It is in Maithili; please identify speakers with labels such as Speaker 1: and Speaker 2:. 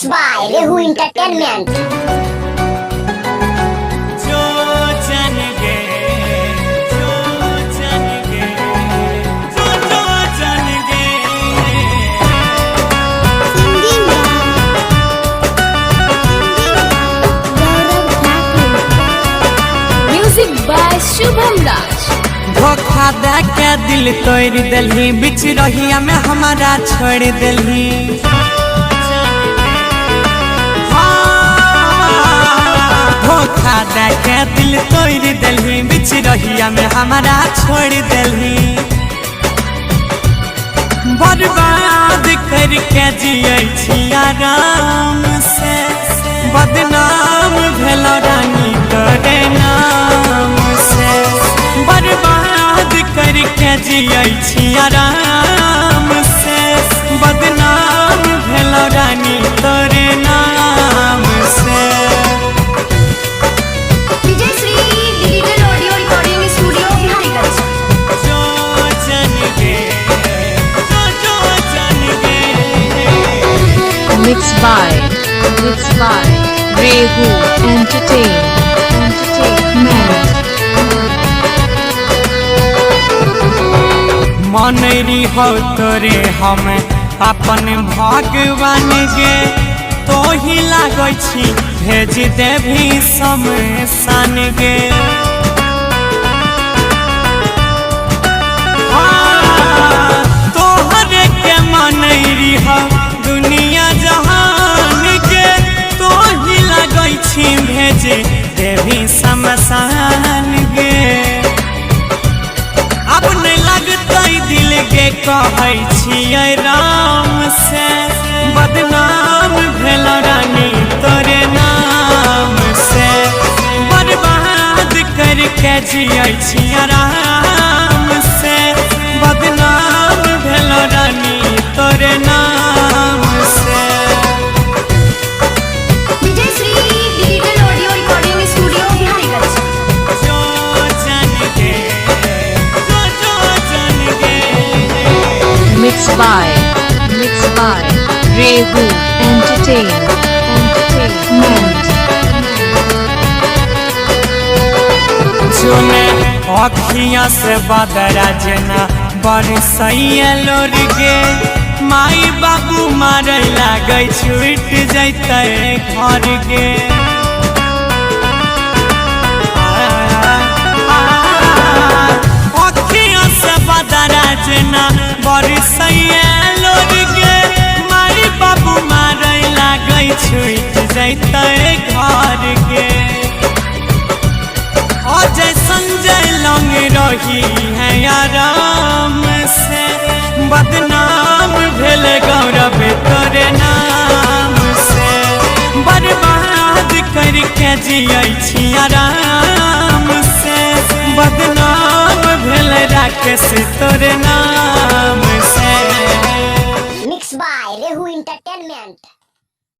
Speaker 1: Mix by Rehu Entertainment.
Speaker 2: जो जन गे, जो जन गे, जो जो जन गे।
Speaker 3: Singing Gaurav Thakur.
Speaker 4: Music by Shubham Raj.
Speaker 2: धोखा दे के दिल तोड़ देलही, बिच रहिया में हमारा छोड़ देलही। हाँ, धोखा दे के दिल तोड़ देलही, बिच रहिया में हमारा छोड़ देलही। बर्बाद करके जियै छी आराम से, बदनाम भेलो रानी तोरे नाम से। बर्बाद करके जियै छी आराम से, बदनाम भेलो रानी तोरे नाम से।
Speaker 4: Vijay Shri Digital Audio Recording Studio, Bihariganj.
Speaker 2: जो जन गे, जो जो जन गे।
Speaker 5: Mixed by Rehu Entertainment.
Speaker 2: मनरी हो तोरे हम अपन भगवान गे, तो ही लागै छी भेज देभी शमशान गे। हाँ, तोहरे के मनरी हो दुनिया जहान गे, तो ही लागै छी भेज देभी शमशान गे। अब नहीं लगतै दिल के, कहै छियै राम से, बदनाम भेल रानी तोरे नाम से। बर्बाद करके जियै छी आराम से, बदनाम भेल रानी तोरे नाम से।
Speaker 4: Vijay Shri Digital Audio Recording Studio, Bihariganj.
Speaker 2: जो जन गे, जो जो जन गे।
Speaker 5: Mixed by Rehu Entertainment.
Speaker 2: चुने अखियां से बदरा जना बरसैया लोर गे, माई बाबू मारे लागै छूट जैतै घर गे। अखियां से बदरा जना बरसैया लोर गे, माई बाबू मारे लागै छूट जैतै घर गे। अजय संजय लंग रही है आराम से, बदनाम भेल गौरव तोरे नाम से। बर्बाद करके जियै छी आराम से, बदनाम भेल राकेश तोरे नाम से।
Speaker 1: Mix by Rehu Entertainment.